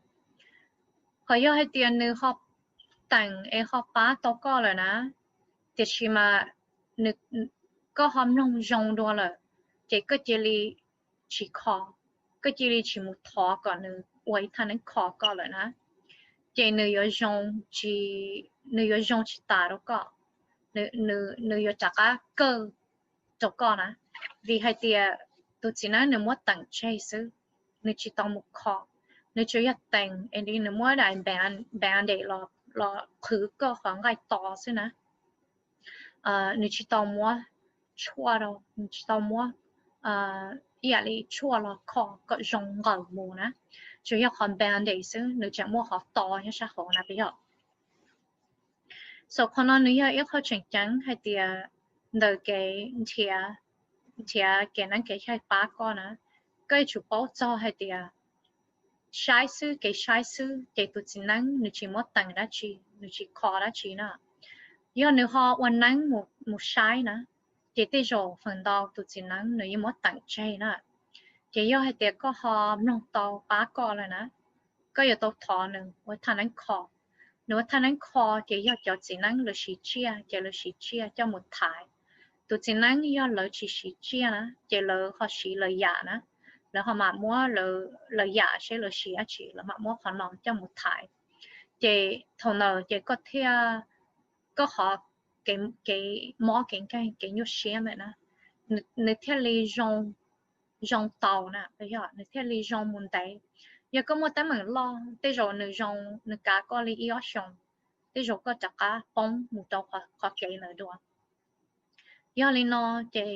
Ho yog hais tias nws ho teem es ho pab tau koj lawm na, tiam sis mas koj ho mloog zoo dua lawm, ces koj cia li tsis kho, koj cia li tsis mus thov kom nws ua ib thaj neeb kho koj lawm na, ces nws yuav zoo tsis, nws yuav zoo tsis tas rau koj, nws yuav rov qab kawj rau koj na. Vim hais tias tus txiv neeb nws muab teem tseg xwb, nws tsis tau mus kho, nws tsuas yog teem es nws muab daim band-aid los los qhwv koj qhov nqaij to xwb na. Nws tsis tau muab tshuaj rau, nws tsis tau muab ib yam li tshuaj los kho kom zoo nqaws mus na, tsuas yog qhov band-aid xwb, nws tseem muaj qhov to nyob sab hauv na puas yog? So qhov no nws yog ib qho tseem ceeb hais tias ntawm kev nrhiav, nrhiav kev neeb kev yaig pab koj na, koj yuav tsum paub txog hais tias saib xwb, kev saib xwb ces tus txiv neeb nws tsis muab teem dab tsi, nws tsis kho dab tsi na. Yog nws ho ua neeb mus saib na, ces tej zaum feem ntau tus txiv neeb nws yeej muab teem tseg na. Ces yog hais tias koj ho mloog tau pab koj lawm na, koj yuav tau thov nws ua thaj neeb kho. Nws ua thaj neeb kho ces yog cov txiv neeb lawv siv tsiaj ces lawv siv tsiaj coj mus thaiv. Tus txiv neeb yog lawv tsis siv tsiaj na ces lawv ho siv lawv yam na, lawv ho mam muab lawv yam seb lawv siv dab tsi lawv mam muab qhov no coj mus thaiv. Ces thaum ntawd ces koj thiaj, koj qhov kev mob kev nkeeg kev nyuaj siab ntawm na, nws thiaj li zoo tau na, yog nws thiaj li zoo mus ntev. Yog koj muaj teeb meem loj tej zaum nws zoo, nws kav koj li ib ob xyoos, tej zaum koj rov qab poob mus rau qhov kev ntawd dua. Yog li no ces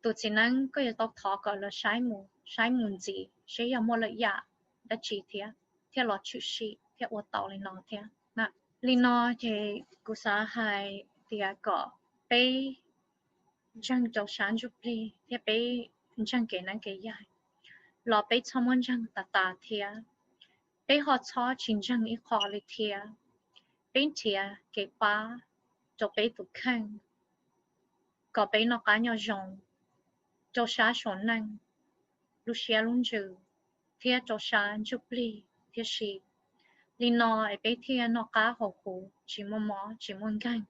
tus txiv neeb koj yuav tau thov kom lawv saib mus, saib mus ntxiv seb yog muaj lwm yam dab tsi thiab, thiaj los tshwm sim thiab ua tau li no thiab. Li no ces kuv xav hais tias kom peb ntseeg rau sab ntsuj plig thiab peb ntseeg kev neeb kev yaig los peb txhob muab ntseeg tas tas thiab. Peb ho txhob tsis ntseeg ib qho li thiab. Peb nrhiav kev pab rau peb tus kheej kom peb noj qab nyob zoo rau sab saum neej, lub siab lub ntsws thiab rau sab ntsuj plig thiab si. Li no es peb thiaj noj qab haus huv tsis muaj mob tsis muaj nkeeg.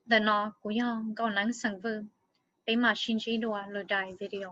Ntawm no kuv yog Nkauj Neeb xeem Vwj, peb mam sib ntsib dua lwm daim video.